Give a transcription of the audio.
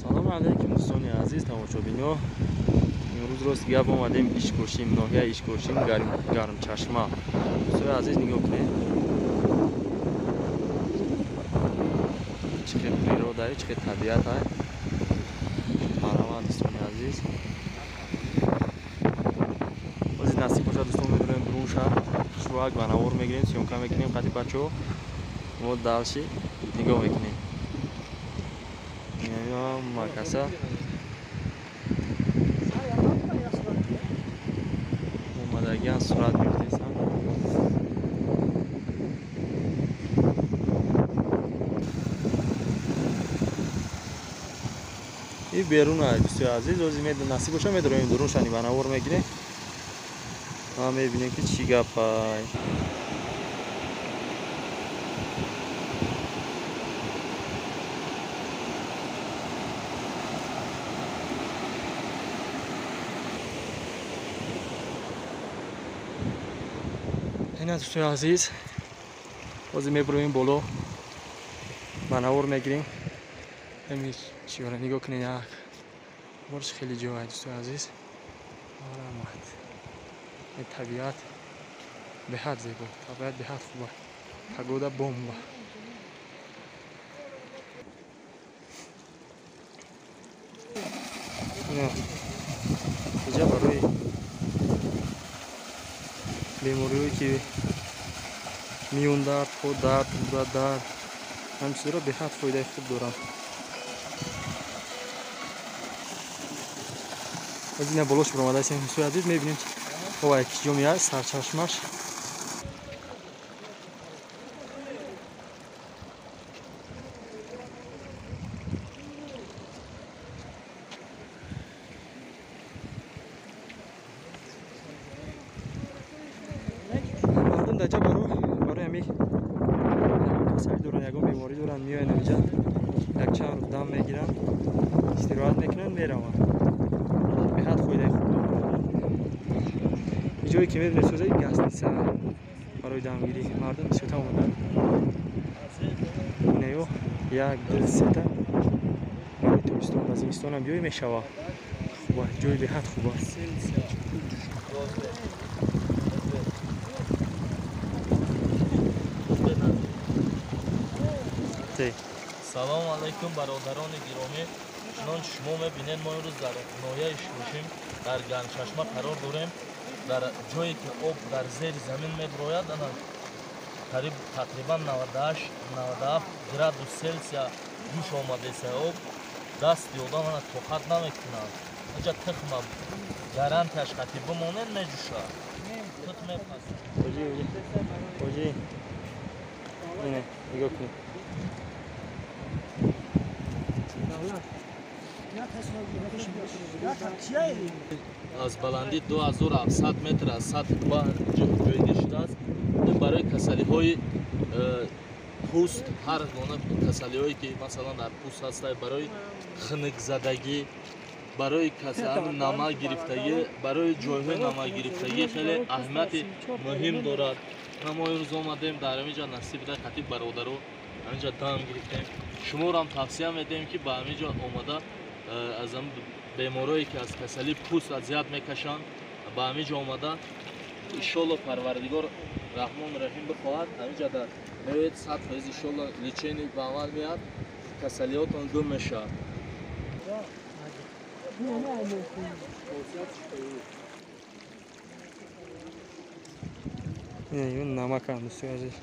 Салому алейкум, дӯстони азиз, тамошобино. Имрӯз рост гап омадем Ишкошим, ноҳияи Ишкошим, Гармчашма. Дӯстони азиз, нигоҳ кунед, чӣ хел природа, чӣ хел табиат. Марҳамат, дӯстони азиз. Ҳозир насиб бошад, дӯстон, медурем дурун шаҳр, шуак ба навор мегирем, съёмка мекунем қати бачаҳо. Мо дальше нигоҳ мекунем. Макаса омадагиан, сурат гирифтесанд. И берун, дӯстои азиз, ҳозир насиб боша, медуроем дурун шани, ба навор мегирем ва мебинем, ки чӣ гапай. Ина, дӯстои азиз, ҳозир мебуроем боло, ба навор мегирем. Ами чиёра нигоҳ кунед, як борш хеле ҷой, дӯстои азиз. Марҳамат, табиат беҳад зебо, табиат беҳад хуба, погода бомба. Иҷа барои бемориҳое, ки миёндард, подард, рӯдадард, ҳамин чизҳоро беҳад фоидаи хуб доранд. Аз ина болош баромадаистем, дӯстои азиз, мебинем, ова ки ҷо меяд сарчашмаш. Мардум дар ҷа барои ҳами ягон касалӣ доранд, ягон беморӣ доранд, меоянд инҷа, якчанд рӯз дам мегиранд, истироҳат мекунанд, мераванд. Беҳад фоидаи хуб дорад. Ҷое ки мебинед, созаи гостиница барои дамгирӣ мардум бисёрта омаданд. Инаё як, ду, сета барои тобистон ва зимистонам ҷой мешава. Хуба, ҷои беҳад хуба. Салому алайкум, бародарони гиромӣ. Чунончи шумо мебинед, мо имрӯз дар ноҳияи Ишкошим, дар Гармчашма қарор дорем, дар ҷое ки об дар зери замин мебирояд. Ана қариб тақрибан 98, 97 градус Селсия ҷӯш омадеса об. Дасти одам ана тоқат намекунад. Инҷа тухма гарантияш қати бимонед, меҷӯшад, тухм мепазад. Оҷи, ине нигоҳ кунед. Аз баландӣ 2700 метр аз сатҳи баҳр ҷойгир шудааст. Ин барои касалиҳои пӯст, ҳар гуна касалиҳое ки масалан дар пӯст ҳастанд, барои хунукзадагӣ, барои намак гирифтагӣ, барои ҷойҳои намакгирифтагӣ хеле аҳамияти муҳим дорад. Мо имрӯз омадем дар ҳамин ҷо, насиб да қати бародаро ҳамин ҷо дам гирифтем. Шуморо ҳам тавсия медиҳем, ки ба ҳамин ҷо омада, аз беморое ки аз касалии пӯст азият мекашанд, ба ҳамин ҷо омада, иншолло, Парвардигор Раҳмону Раҳим бихоҳад, ҳамин ҷо дар меоед, 100%, иншолло, лечение ба амал меяд, касалиҳотон гум мешавад. Намакам, дӯстои азиз.